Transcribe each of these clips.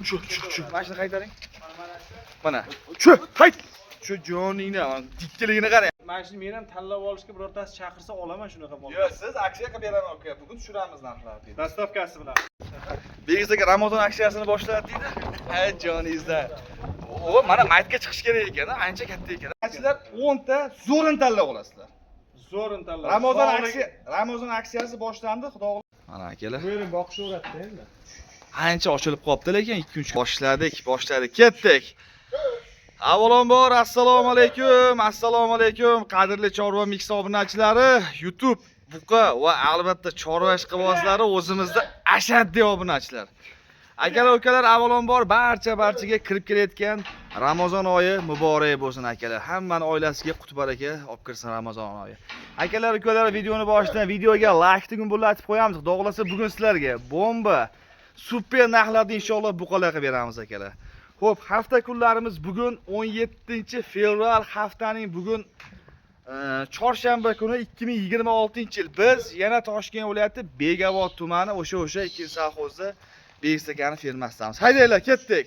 Shu. Mana shuni qaytaring. Mana. Shu, hayt. Shu joningni, dikkaligini qarang. Mana shuni men ham tanlab olishga birortasi chaqirsa olaman shunaqa mol. Yo'q, siz aksiya qilib beraman aka. Bugun tushiramiz narxlarni. Доставка si bilan. Begis aka Ramazon aksiyasini boshladi deydi. Ha, joningizdan. O, mana maytga chiqish kerak ekan, ancha katta ekan. Sizlar 10 ta zo'rini tanlab olasizlar. Zo'rini tanlab. Ramazon aksiya, Ramazon aksiyasi boshlandi, xudo xohlasa. Mana akalar. Buyuring, boqishaveradi endi. Ancha ochilib qolibdi, lekin 2-3 boshladik, ketdik. Avvalambor assalomu alaykum, assalomu alaykum qadrli Chorva Mix obunachilari, YouTube buqa va albatta chorva ishqibozlari, o'zimizda ashaddiy obunachilar. Akalar, ukalar, avvalambor barchaga kirib kelayotgan Ramazon oyi muborak bo'lsin akalar. Hammani oilasiga qut baraka olib kirsin Ramazon oyi. Akalar, ukalar, videoni boshidan videoga like tugmasini qo'yamiz. Xudo xohlasa bugun sizlarga bomba super narxlarda inshaalloh buqalar qilib beramiz akalar. Xo'p, hafta kunlarimiz bugun 17-fevral, haftaning bugun chorshanba kuni 2026-yil. Biz yana Toshkent viloyati Begobod tumani o'sha 2-sovxozda Begis akani fermasidamiz. Haydanglar, ketdik.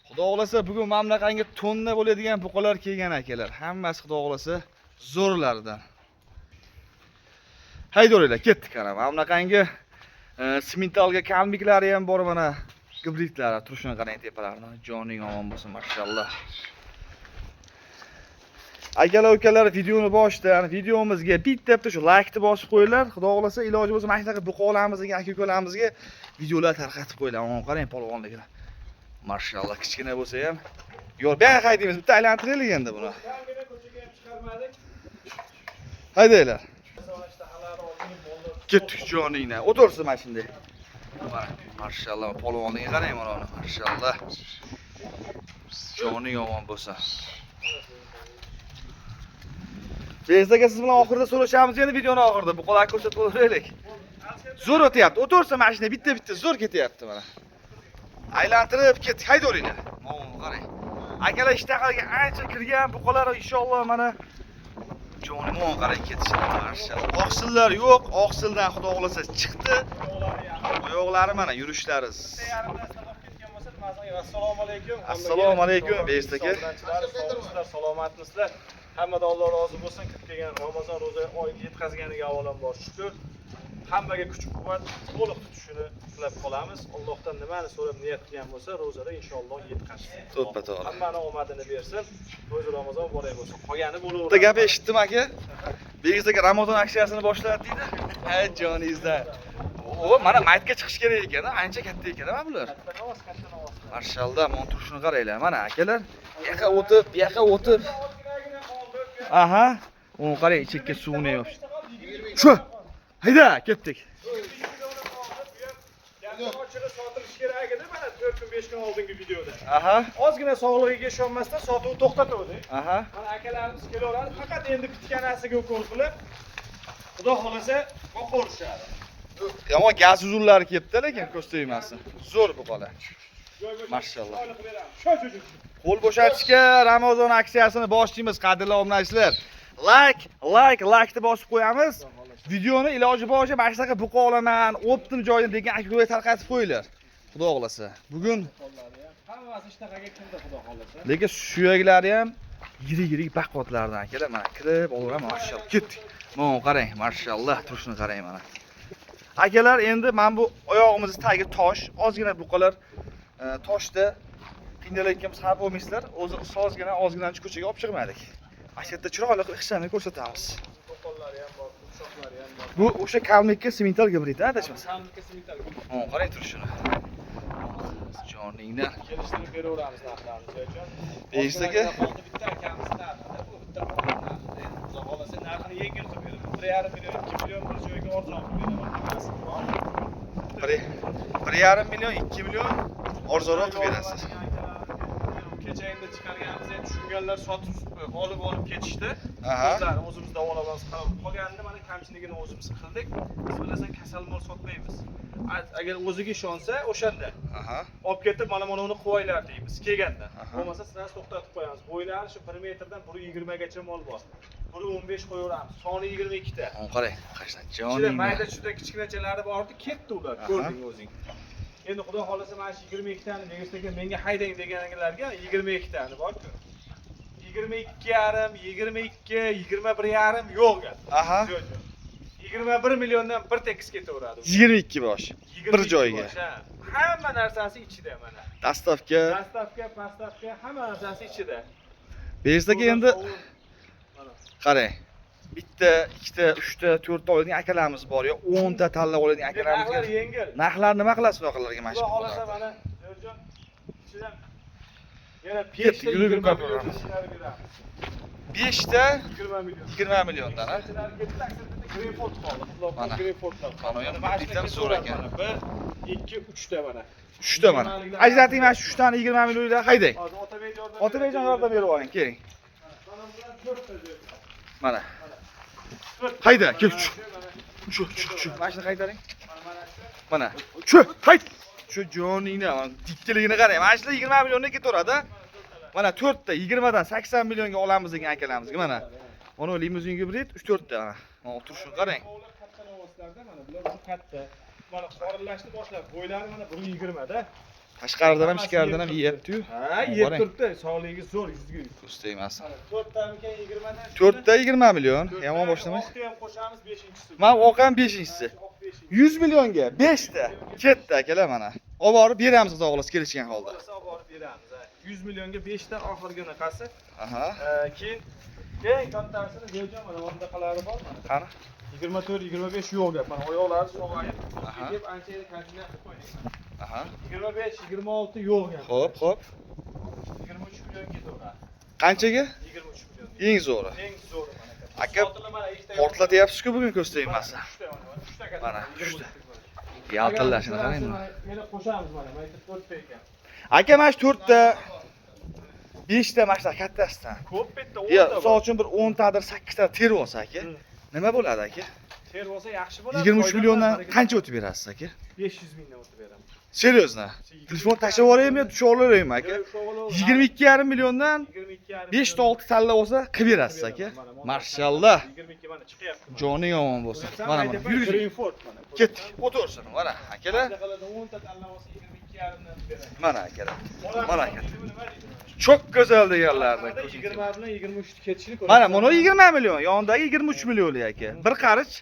Xudo xohlasa bugun mana bunaqangi tonna bo'ladigan buqalar kelgan akalar. Hammasi xudo xohlasa zo'rlaridan. Haydanglar, ketdik ana. Mana bunaqangi simentalga kalmiklari ham bor mana. Gibridlari turishini qarang tepalarini. Joning omon bo'lsin, mashalloh. Akalar, ukalar, videoni boshidan videomizga bitta shu like-ni bosib qo'yinglar. Xudo xohlasa iloji bo'lsa mana shunaqa buqalarimizni aka ukalarimizga videolar tarqatib qo'yinglar. Mana qarang polvonligini. Mashalloh, kichkina bo'lsa ham. Yo'q, bu yoqqa haydaymiz, bitta aylantiraylik endi buni. Kamgina ko'chaga ham chiqarmadik. Haydanglar. Ketdik joningdan. O'tirsin mana shunday. Mana, mashalloh, polvonligiga qarang mana uni. Mashalloh. Joning omon bo'lsin. Begis aka, siz bilan oxirida so'rashamiz endi videoni oxirida. Bu qo'llar ko'rsatib o'tiraylik. Zo'r o'tyapti. O'tirsa mashina bitta-bitta zo'r ketyapti mana. Aylantirib ketdik. Haydavringlar. Mana qarang. Akalar ishtahariga ancha kirgan buqalar inshaalloh mana jonim omon qarang ketishini. Mashalloh. Oqsillar yo'q, oqsildan xudo xohlasa chiqdi. Oyoqlari mana yurishlari. Assalomu alaykum. Assalomu alaykum, Begis aka. Sog'misizlar, salomatmisizlar? Hammadan Alloh rozi bo'lsin. Kirib kelgan Ramazon ro'za oyiga yetkazganiga avvalambor shukr. Hammaga kuch-quvvat, to'liq tutishini tilab qolamiz. Allohdan nimani so'rab niyat qilgan bo'lsa, ro'zada inshaalloh yetkazsin. To'ppa-to'g'ri. Hammani omadini bersin. Ro'za Ramazon muborak bo'lsin. Qolgani bo'laveradi. Bitta gap eshitdim aka. Begis aka Ramazon aksiyasini boshladi deydi. Ha, joningizdan. O, mana maytga chiqish kerak ekan, ancha katta ekan mana bular. Katta navoz, katta navoz. Mashallah, mana turishini qaranglar. Mana akalar, bu yoqqa o'tib, bu yoqqa o'tib. Aha. Uni qarang, ichakka suvni yo'q. Shu. Hayda, ketdik. Ochig'i sotilishi kerak edi mana 4 kun 5 kun oldingi videoda. Aha. Ozgina sog'lig'iga ishonmasdan sotuvni to'xtatuvdik. Aha. Mana akalarimiz kelaveradi, faqat endi bitganasiga ukol qilib, Xudo xohlasa boqaverishadi. Yomon gaz uzullari kelibdi, lekin ko'z tegmasin. Zo'r bu qola. Mashalloh. Shu shu shu. Qo'l bo'shatishga Ramazon aksiyasini boshlaymiz, qadrli obunachilar. Like, like, like-ni bosib qo'yamiz. Videoni iloji boricha mana shunaqa buqa olaman, o'ptim joyini degan aka-ukaga tarqatib qo'yinglar. Xudo xohlasa. Bugun Hammasi ishtaqaga kirdi, Xudo xohlasa. lekin suyaklari ham yirik-yirik baquvvatlardan akalar. Mana kirib olaveraman, mashalloh. Ketdik. Mana qarang, mashalloh, turishini qarang mana. Akalar, endi mana bu oyog'imizni tagi tosh, ozgina buqalar toshda qiynalayotgan bo'lsa xafa bo'lmaysizlar. O'zi ozgina ozgina ko'chaga olib chiqmadik. Mana shu yerda chiroyli qilib ixchamni ko'rsatamiz. Qo'qonlari ham bor, qumshoqlari ham bor. Bu o'sha kalmikka simental gibrid, adashmasam. Kalmikka simental. Mana qarang turishini. Joningdan. Kelishtirib beraveramiz narxlarni, joyjon. Begis aka. Qoldi bitta akamiz narxida, bu bitta narxida. Endi Xudo xohlasa narxini yengil qilib beraman. 1,5 million, 2 million bir joyga arzon qilib beraman. Hammasi bor. 1,5 million, 2 million arzonroq qilib berasiz. Kecha endi chiqarganimiz endi tushunganlar sotib olib ketishdi. Aha. O'zlari o'zimiz davolamiz. Qolganini mana kamchiligini o'zimiz qildik. Biz bilasan kasal mol sotmaymiz. Agar o'ziga ishonsa o'shanda Aha. olib ketib mana uni qo'yinglar deymiz kelganda. Aha. Bo'lmasa sразу to'xtatib qo'yamiz. Bo'ylari shu 1 metrdan 1.20 gacha mol bor. 1.15 qo'yaveramiz. Soni 22 ta. Mana qarang, qashdan Ichida joningdan. mayda chuda kichkinachalari bordi, ketdi ular. Aha. Ko'rding o'zing. Endi Xudo xolasa mana shu 22 tani Begis aka menga haydang deganlarga 22 tani bor-ku. 22,5, 22, 21,5 yo'q gap. Aha. Yo'q, yo'q. 21 milliondan bir tekis ketaveradi. 22 bosh. 22 Bir joyga. bosh, ha. Hamma narsasi ichida mana. Доставка. Доставка, поставка hamma narsasi ichida. Begis aka endi Mana. qarang. Bitta, ikkita, uchta, to'rtta oladigan akalarimiz bor yo 10 ta tanlab oladigan Narxlar akalarimizga. yengil. Narxlar nima qilasiz bunaqalarga mana Xudo shu? xolasa mana Jo'rjon ichidan yana Ketdik, 5 ta yurib 20 yuqori million boramiz. chiqarib beramiz. 5 ta 20 million. 20 milliondan, ha? Ichidan ketdi, aksar bitta Greyford qoldi. Mana. Mana. Greyfordlar. Mana ham Mana bitta shunaqa zo'r ekan. Mana 1, 2, 3 ta mana. 3 ta mana. Ajrating mana shu 3 tani 20 millionlar haydang. Hozir Otabek yordam. Otabekjon yordam berib oling, keling. Mana bular 4 ta jo'ra. Mana. To'rtta. Hayda, kel, Mana tush. shu, mana Shu, shu, shu. Mana shuni qaytaring. mana shu. Mana. Shu, hayt. Shu joningni, mana dikkaligini qarang. Mana shular 20 millionga ketaveradi. Mana 4 ta 20 dan 80 millionga olamiz degan akalarimizga mana. Mana limuzin gibrid 3-4 ta mana. Mana o'tirishini qarang. Bular katta novvoslarda mana bular уже katta. Mana qorinlashni boshlab, bo'ylari mana 1.20 da. Tashqaridan ham ichkaridan ham yeyapti-yu. Ha, yeb Qarang. turibdi. Sog'ligi zo'r, yuzga yuz. Ko'z tegmasin. Mana 4 tamikan 20 dan. 4 ta 20 million. Yomon boshlamaysiz. Oqni ham qo'shamiz 5-inchisi. Mana oq ham 5-inchisi. Oq 5-inchisi. 100 millionga 5 ta. Ketdi akalar mana. Olib borib beramiz xudo xohlasa kelishgan holda. Bo'lsa olib borib beramiz. Ha. 100 millionga 5 ta oxirgi anaqasi. Aha. Keyin eng kattasini Zeljon mana bunaqalari bor mana. Qani? 24 25 yo'q gap. Mana oyoqlari sog'ayib, Aha. ketib ancha yerga kontinent qilib qo'ydik. Aha. 25 26 yo'q gap. Xo'p, xo'p. 23 million ketaveradi. Qanchaga? 23 million. Eng zo'ri. Eng zo'ri mana. Aka, Sotilib mana ikkita Portlatyapsiz-ku bugun ko'z tegmasin. Uchta mana, mana, uchta katta. Mana, 23 uchta. mana. Yaltillashini qarang. Mana yana qo'shamiz mana. Mana yerda 4 ta ekan. Aka mana shu 4 ta 5 ta mana shunaqa kattasidan. Ko'p bitta Yo, 10 ta. misol uchun bir 10 tadir 8 ta terib olsa aka, Hmm. nima bo'ladi aka? Terib olsa yaxshi bo'ladi. 23 foyda milliondan baraka. qancha o'tib berasiz aka? 500 mingdan o'tib beraman. Серьезно? Telefon tashlab yuboraymi yo tusha olaveraymi aka? 22,5 milliondan 22,5 5 ta 6 tanla olsa qilib berasiz aka. Mashallah. 22 mana chiqyapti. mana. Joning omon bo'lsin. Ko'ryapsan, Mana mana. Aytepa Yurgizing. Greenford mana. Ketdik. O'tirsin. Mana akalar. Bunaqalardan 10 ta tanlab olsa 22,5 dan beraman. Mana akalar. Bola Mana aka. nima deydi? Çok go'zal deganlardi. 20 bilan 23 ketishini ko'ramiz. Mana buni 20 million, yonidagi 23 millionlik aka. Bir qarich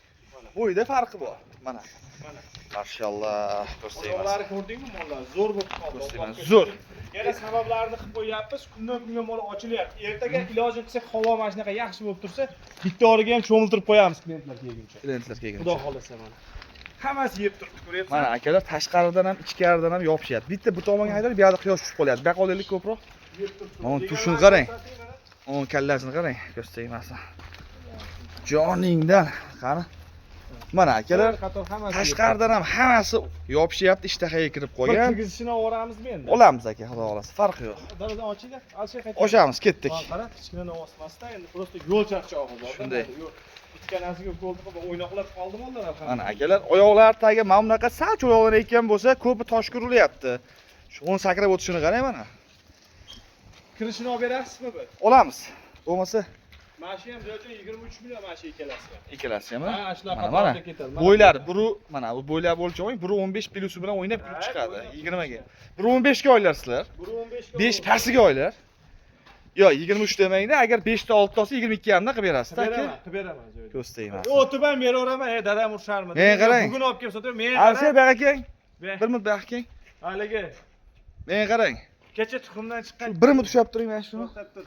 bo'yida farqi bor. Mana. Mana. Mashalloh, ko'z tegmasin. Oyoqlari ko'rdingmi mollar? Zo'r bo'lib qoldi. Ko'z tegmasin. Allohga Zo'r. shukr. Yana sabablarini qilib qo'yyapmiz. Kundan kunga mol ochilyapti. Ertaga ilojini qilsak, havo mana shunaqa yaxshi bo'lib tursa, bitta origa ham cho'miltirib qo'yamiz klientlar kelguncha. Klientlar Xudo kelguncha. xolasa mana. Hammasi yeb turibdi, ko'ryapsan? Mana akalar tashqaridan ham ichkaridan ham yopishyapti. Bitta bu tomonga haydab, bu yoqda quyosh tushib qolyapti. Bu yoqqa olaylik ko'proq. Yeb turibdi. Mana Deganlarni tushini qarang. ko'rsating mana. O'n kallasini qarang, ko'z tegmasin. Joningdan qani. Mana akalar Bir qator hammasi. tashqaridan ham hammasi yopishyapti, ishtahaga kirib Bir qolgan. kirgizishini olamizmi endi? Olamiz aka, xudo xolasa, farqi yo'q. Darvozani ochinglar, Alisher qaytadi. Ochamiz, ketdik. Mana qara, kichkina novvosmasda endi просто yo'l charchog'i bor. Shunday. Bitkanasiga ukol qilib o'ynoqlab qoldi mollar alhamdulillah. Mana akalar, oyoqlar tagi mana bunaqa sal cho'loqlanayotgan bo'lsa, ko'pi tosh urilyapti. Shu o'n sakrab o'tishini qarang mana. Kirishini olib berasizmi bir? Olamiz. Bo'lmasa Mana shu ham joycha 23 million mana shu ikkalasi ham. ikkalasi ham. Ha, shular Mana qatorida mana. ketadi. Mana Bo'ylari biri mana bu bo'ylar o'lchoving, biri 15 plusi bilan o'ynab kirib Ha, chiqadi o'ynab 20 ga. Biri 15 ga oylarsizlar. Biri 15 ga. 5 pastiga oylar. Yo, 23 demangda, agar 5 ta 6 olsa 22 yarimdan qilib berasiz, aka. Beraman, qilib beraman joyda. Ko'z tegmasin. O'tib ham beraveraman, ey dadam urisharmidi. Men qarang. Bugun olib kelib sotaman, men Alisher bu yoqqa keling. Be- Bir minut bu yoqqa keling. Haligi Menga qarang. kecha tuxumdan chiqqan Bir minut ushlab turing mana shuni. To'xtab tur.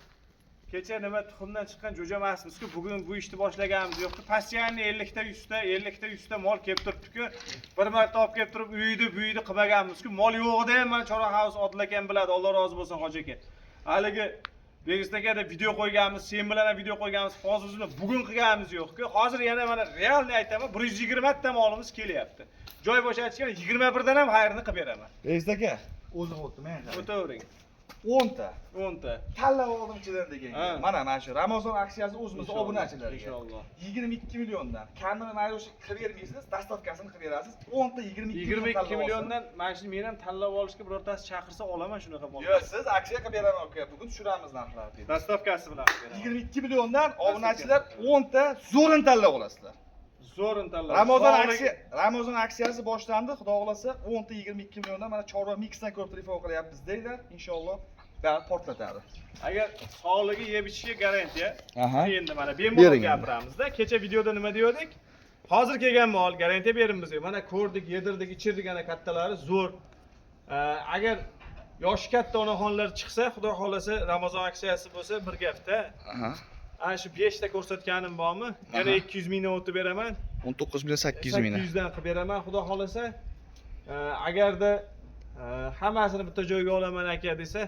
Kecha nima tuxumdan chiqqan jo'ja emasmiz-ku, bugun bu ishni boshlaganimiz yo'q-ku. Постоянно 50 ta 100 ta, 50 ta 100 ta mol kelib turibdi-ku. Bir marta olib kelib turib, uydi, buydi qilmaganmiz-ku. Mol yo'g'ida ham mana Chorva House Odil akam biladi, Alloh rozi bo'lsin hoji aka. Haligi Begis akada video qo'yganmiz, sen bilan ham video qo'yganmiz, hozir biz bilan bugun qilganimiz yo'q-ku. Hozir yana mana реальный aytaman, 120 ta molimiz kelyapti. Joy bo'shatishgan 21 dan ham xayrini qilib beraman. Reis aka, o'zim o'tdim, menga qarang. O'tavering. 10 ta. 10 ta. Tanlab oldim ichidan degan. Ha. Mana shu Ramazon aksiyasi o'zimiz Inshaalloh, obunachilarga. inshaalloh. 22 milliondan kamini mayli o'sha qilib bermaysiz, доставка sini qilib berasiz. 10 ta 22 million 22 tanlab olsin. milliondan mana shuni men ham tanlab olishga birortasi chaqirsa olaman shunaqa mol. Yo'q, siz aksiya qilib beraman aka. Bugun tushiramiz narxlarni dedi. Доставка si bilan qilib beraman. 22 milliondan obunachilar 10 ta zo'rini tanlab olasizlar. Zo'rini tanlab. Ramazon aksiya, Ramazon aksiyasi boshlandi. Xudo xolasa 10 ta 22 milliondan mana Chorva Mixdan ko'rib telefon qilyapmiz deylar. Inshaalloh bari portlatadi. Agar sog'ligi yeb ichishiga garantiya. Aha. Endi mana bemalol Bering endi. gapiramizda. Kecha videoda nima degandik? Hozir kelgan mol garantiya beramiz. Mana ko'rdik, yedirdik, ichirdik, ana kattalari zo'r. Agar yoshi katta onaxonlar chiqsa, Xudo xolasa Ramazon aksiyasi bo'lsa bir gapda. Aha. Ana shu 5 ta ko'rsatganim bormi? Yana 200 mingdan o'tib beraman. 19 million 800 ming. 800 dan qilib beraman, Xudo xolasa. Agarda hammasini bitta joyga olaman aka desa,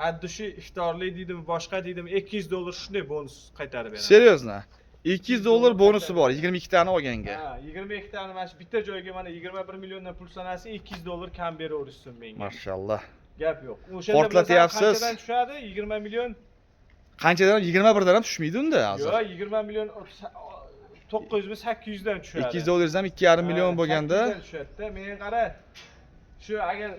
от души iftorlik deydimi, boshqa deydimi, 200 dollar shunday bonus qaytarib beraman. Серьезно? 200 dollar bonusi bor 22 tani olganga. Ha, 22 tani mana shu bitta joyga mana 21 milliondan pul sanasi 200 dollar kam beraverishsin menga. Mashalloh. Gap yo'q. O'shanda Portlatyapsiz. qanchadan tushadi? 20 million. Qanchadan? 21 dan ham tushmaydi unda hozir. Yo'q, 20 million 900 mi 800 dan tushadi. 200 dollar ham 2,5 million bo'lganda 800 dan tushadi-da. Men qara. Shu agar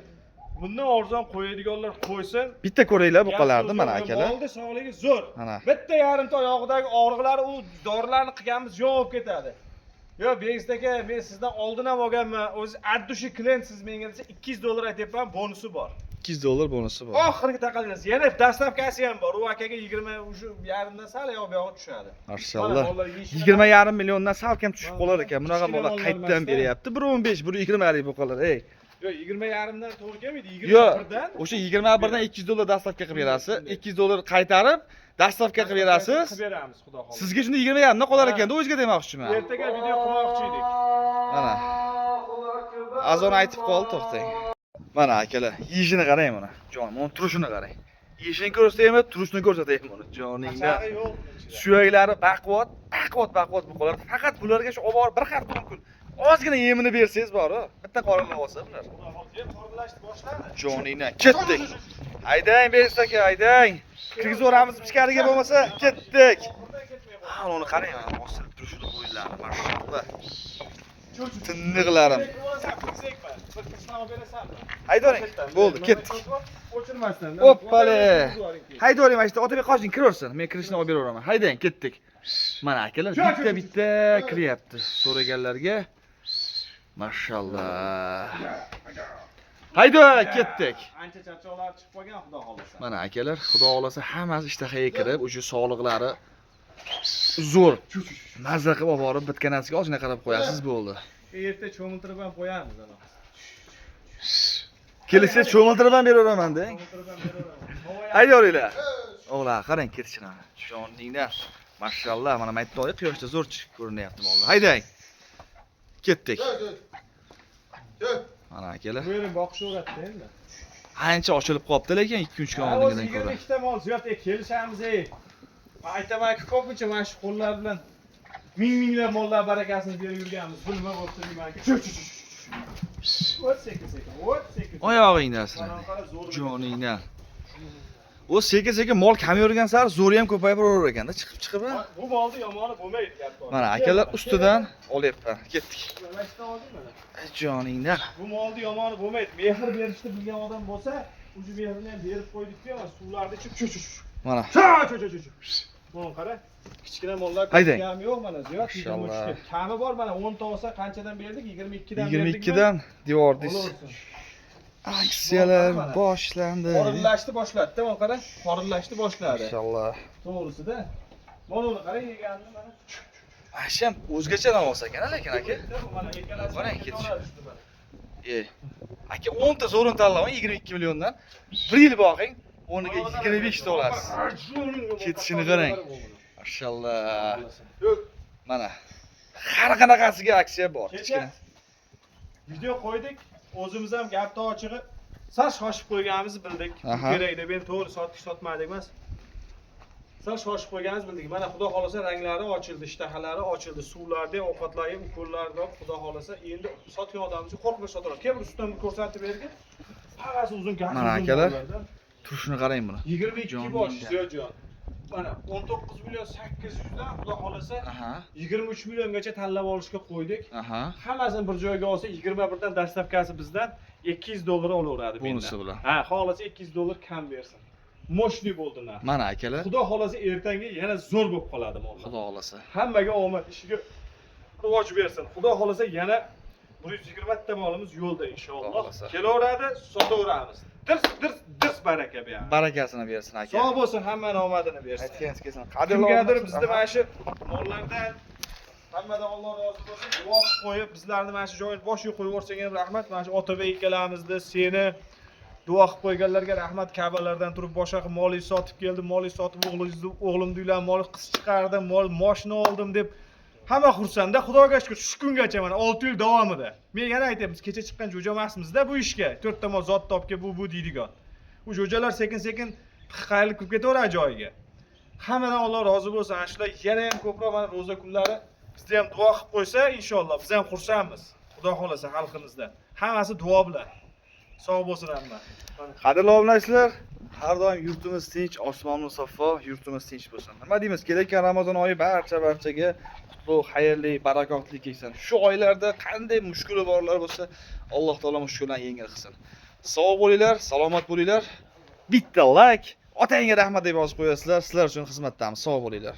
bundan arzon qo'yadiganlar qo'ysin. Bitta ko'ringlar buqalarni mana Gap so'z yo'q, akalar. Molni sog'ligi zo'r. Mana. Bitta yarimta oyog'idagi og'riqlari u dorilarni qilganimiz yo'q bo'lib ketadi. Yo'q, Begzod aka, men sizdan oldin ham olganman. O'zi от души klient siz menga desa 200 dollar aytyapman, bonusi bor. 200 dollar bonusi bor. Oxirgi taqalgansiz. Yana доставка si ham bor. U akaga 20 o'sha yarimdan sal yoq buyog'i tushadi. Mashalloh. Mana mollar yeyishini 20,5 milliondan salkam tushib qolar ekan. Bunaqa Kichkina mollar mollar qayerdan emasda. beryapti? 1.15, 1.20 lik buqalar, ey. Yo'q, 20 yarimdan to'g'ri kelmaydi, Yo'q, 21 dan. o'sha 21 dan 200 dollar доставка qilib berasiz. 200 dollar qaytarib, доставка qilib berasiz. Qilib beramiz, Xudo xohlasa. Sizga shunda 20 yarimdan qolar ekanda, o'zingizga demoqchiman. Ertaga video qilmoqchi edik. Mana. Azon aytib qoldi, to'xtang. Mana akalar, yeyishini qarang mana. Jonim, uni turishini qarang. Yeyishini ko'rsataymi, turishini ko'rsataymi uni. Joningdan. Qachog'i yo'q. Suyaklari baquvvat, baquvvat, baquvvat buqalar. Faqat bularga shu olib borib bir hafta mumkin. Ozgina yemini bersangiz bor, bitta qorinlab olsa bular. Xudo xohlasa, qorinlashni boshladi. Joningdan ketdik. Haydang Berst aka, haydang. Kirgizaveramiz ichkariga bo'lmasa, ketdik. Ha, uni qarang, mana osilib turishini bo'ylari, mashalloh. Tinniqlarim. Haydavering. Bo'ldi, ketdik. O'chirmasdan. Oppale. Haydavering mana shu Otabek qoching, kiraversin. Men kirishni olib beraveraman. Haydang, ketdik. Mana akalar bitta bitta kiryapti so'raganlarga. Mashalloh. Hayda, ketdik. Ancha charchoqlar chiqib qolgan, Xudo xohlasa. Mana akalar, Xudo xolasa hammasi ishtahaga kirib, o'sha sog'liqlari zo'r. Mazza qilib olib borib bitganasiga ozgina qarab qo'yasiz bo'ldi. Erta cho'miltirib ham qo'yamiz ana. Kelsa cho'miltirib ham beraveraman deng. Cho'miltirib ham beraveraman. Haydavringlar. O'g'lar, qarang ketishini. Joningdan. Mashalloh, mana maytdoyi quyoshda zo'r chiqib ko'rinyapti mollar. Haydang. Ketdik. Mana akalar. Bu yerini boqishaveradi endi. Ancha ochilib qolibdi lekin 2-3 kun oldingidan ko'ra. 22 ta mol ziyod kelishamiz ey. Men aytamanki, ko'pincha mana shu qo'llar bilan ming minglab mollar barakasini berib yurganmiz. Bu nima bo'libdi deymanki. Chu chu chu. O't sekin sekin, o't sekin. Oyog'ingni asra. Mana qara zo'r. Joningdan. O sekin sekin mol kamayvergan sari zo'ri ham ko'payib boraverar ekanda, chiqib chiqib. Ha. Bu molni yomoni bo'lmaydi gap bor. Mana akalar ustidan olyapman. Ketdik. Mana shundan olding mana. Ay, Joningdan. Bu molni yomoni bo'lmaydi. Mehr berishni bilgan odam bo'lsa, o'sha mehrni ham berib qo'ydik-ku, mana suvlarni ichib chu chu chu. Mana. Chu chu chu chu. Mana qara. Kichkina mollar Haydang. kami yo'q mana ziyod Mashalloh. 23 ta. Kami bor mana 10 ta olsa qanchadan berdik? 22 dan berdik. 22 dan devordingiz. Olaversin. Aksiyalar boshlandi. Qorinlashni boshladi-da, mana qara. Qorinlashni boshladi. Mashalloh. To'g'risida. Mana uni qara yeganini mana. Mana shu ham o'zgacha navos ekan, lekin aka. Mana ikkalasi Qarang, ketish. mana. E. Aka 10 ta zo'rini tanlamang 22 milliondan. Bir yil boqing, o'rniga 25 ta olasiz. Ketishini qarang. Mashalloh. Mana har qanaqasiga aksiya bor. Kecha Kichkina. video qo'ydik, o'zimiz ham gapni ochig'i sal shoshib qo'yganimizni bildik. Bu Aha. kerak deb endi to'g'ri sotdik, sotmadik emas. Sal shoshib qo'yganimizni bildik. Mana Xudo xolasa ranglari ochildi, ishtahalari ochildi, suvlarda ham, ovqatlarga ham, ukollarni olib, Xudo xolasa endi sotgan odamimiz qo'rqmay sotaveradi. Kel bir ustidan bir ko'rsatib bergin. Hammasi uzun gap. Mana akalar. Turishini qarang buni. 22 Joningdan. bosh Ziyojon. Mana 19 million 800 dan Xudo xolasa Aha. 23 milliongacha tanlab olishga qo'ydik. Aha. Hammasini bir joyga olsa 21 dan доставка si bizdan 200 dollar olaveradi mendan. Bonusi bilan. Ha, xohlasa 200 dollar kam bersin. Мощный bo'ldi narx. Mana akalar. Xudo xolasa ertangi yana zo'r bo'lib qoladi mollar. Xudo xolasa. Hammaga omad, ishiga Rivoj bersin. Xudo xohlasa, yana 120 ta molimiz yo'lda, inshaalloh. Xohlasa. Kelaveradi, sotaveramiz. Dirs dirs dirs, baraka bu ham. Barakasini bersin, aka. Sog' bo'lsin, hammani omadini bersin. Aytganingiz kelsin. Qadrli Kimgadir obunachilar- bizni mana shu mollardan, hammadan Alloh rozi bo'lsin. Duo qilib qo'yib, bizlarni mana shu joyni boshiga qo'yib yuborsang ham rahmat. Mana shu Otabek ikkalamizni, seni duo qilib qo'yganlarga rahmat. Kabalardan turib boshqa qilib molingizni sotib keldim, molingizni sotib o'g'lingizni, o'g'limni uylanib, mol qiz chiqardim, mol moshina oldim deb hamma xursandda. Xudoga shukur, shu kungacha mana 6 yil davomida. Men yana aytyapmiz, kecha chiqqan jo'ja emasmizda bu ishga. To'rtta mol zot topga bu bu deydigan. U jo'jalar sekin-sekin qayrilib kirib ketaveradi joyiga. Hammadan Alloh rozi bo'lsin. Ana shular yana ham ko'proq mana ro'za kunlari bizni ham duo qilib qo'ysa, inshaalloh biz ham xursandmiz. Xudo xohlasa, xalqimizda. Hammasi duo bilan. Sog' bo'lsin hamma. Mana. Qadrli obunachilar, har doim yurtimiz tinch, osmonimiz saffo, yurtimiz tinch bo'lsin. Nima deymiz, kelayotgan Ramazon oyi barcha barchaga qutlug', xayrli, barakotli kelsin. Shu oylarda qanday mushkuli borlar bo'lsa, Alloh taolo mushkullarni yengil qilsin. Sog' bo'linglar, salomat bo'linglar. Bitta like, otangga rahmat deb yozib qo'yasizlar. Sizlar uchun xizmatdamiz. Sog' bo'linglar.